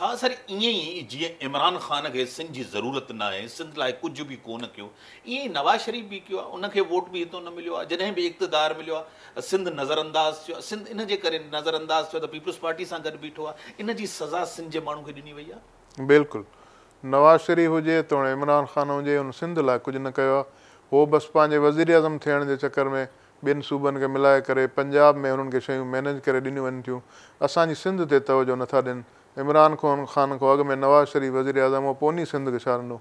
ڇا سر ائين ئي جيئن عمران خان کي سنڌ جي ضرورت ناهي، سنڌ لاء ڪجهه به ڪونه ڪيو، ائين ئي نواز شريف به ڪيو آهي، ان کي ووٽ به هتو نه مليو آهي، جڏهن به اقتدار مليو آهي سنڌ نظر انداز ٿيو آهي، سنڌ ان جي ڪري نظر انداز ٿيو آهي ته پيپلز پارٽي سان گڏ بيٺو آهي، ان جي سزا سنڌ جي ماڻهن کي ڏني وئي آهي. بلڪل نواز شريف هجي توڻي عمران خان هجي هن سنڌ لاء ڪجهه نه ڪيو آهي، هو بس پنهنجي وزيراعظم ٿيڻ جي چڪر ۾ ٻين صوبن کي ملائي ڪري پنجاب ۾ هنن کي شيون مينيج ڪري ڏنيون وڃن ٿيون، اسان جي سنڌ تي توجه نٿا ڏين، عمران خان کان اڳ ۾ نواز شريف وزيراعظم هو پوء انهي سنڌ کي ڇا ڏنو؟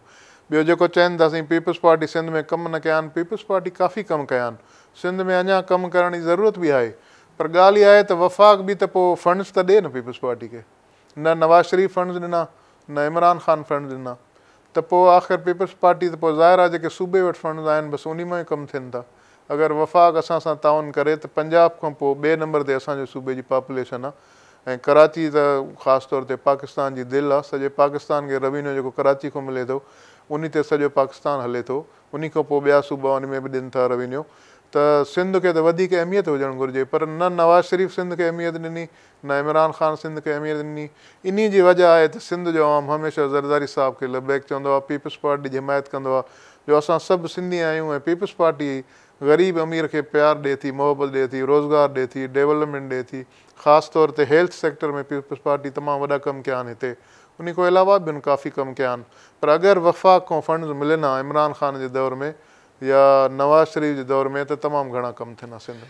ٻيو جيڪو چون ٿا سائين پيپلز پارٽي سنڌ ۾ ڪم نه ڪيا آهن، پيپلز پارٽي ڪافي ڪم ڪيا آهن، سنڌ ۾ اڃا ڪم ڪرڻ جي ضرورت به آهي پر ڳالهه اها آهي ته وفاق به ته پوء فنڊز ته ڏي نه پيپلز پارٽي کي. نه نواز شريف فنڊز ڏنا نه عمران خان فنڊز ڏنا ته پوء آخر پيپلز پارٽي ته پوء ظاهر آهي جيڪي صوبي وٽ فنڊز آهن بس انهي مان ئي ڪم ٿين ٿا اگر وفاق اسان سان تعاون ڪري ته پنجاب کان پوء ٻئي نمبر تي اسان جي صوبي جي پاپوليشن آهي ۽ ڪراچي ته خاص طور تي پاڪستان جي دل آهي سڄي پاڪستان کي روينيو جيڪو ڪراچي کان ملي ٿو انهي تي سڄو پاڪستان هلي ٿو انهي کان پوء ٻيا صوبا انهي ۾ به ڏين ٿا روينيو ته سنڌ کي ته وڌيڪ اهميت هجڻ گهرجي پر نه نواز شريف سنڌ کي اهميت ڏني نه عمران خان سنڌ کي اهميت ڏني، انهي جي وجه آهي ته سنڌ جو عوام هميشه زرداري صاحب کي لبيڪ چوندو آهي، پيپلز پارٽي جي حمايت ڪندو آهي، جو اسان سڀ سنڌي آهيون ۽ پيپلز پارٽي غريب امير کي پيار ڏي ٿي، محبت ڏي ٿي، روزگار ڏي ٿي، ڊيولپمينٽ ڏي ٿي، خاص طور تي هيلٿ سيڪٽر ۾ پيپلز پارٽي تمام وڏا ڪم ڪيا آهن هتي، انهي کان علاوه به هن ڪافي ڪم ڪيا آهن پر اگر وفاق کان فنڊز ملن ها عمران خان جي دور ۾ يا نواز شريف جي دور ۾ ته تمام گهڻا ڪم ٿين ها سنڌ ۾.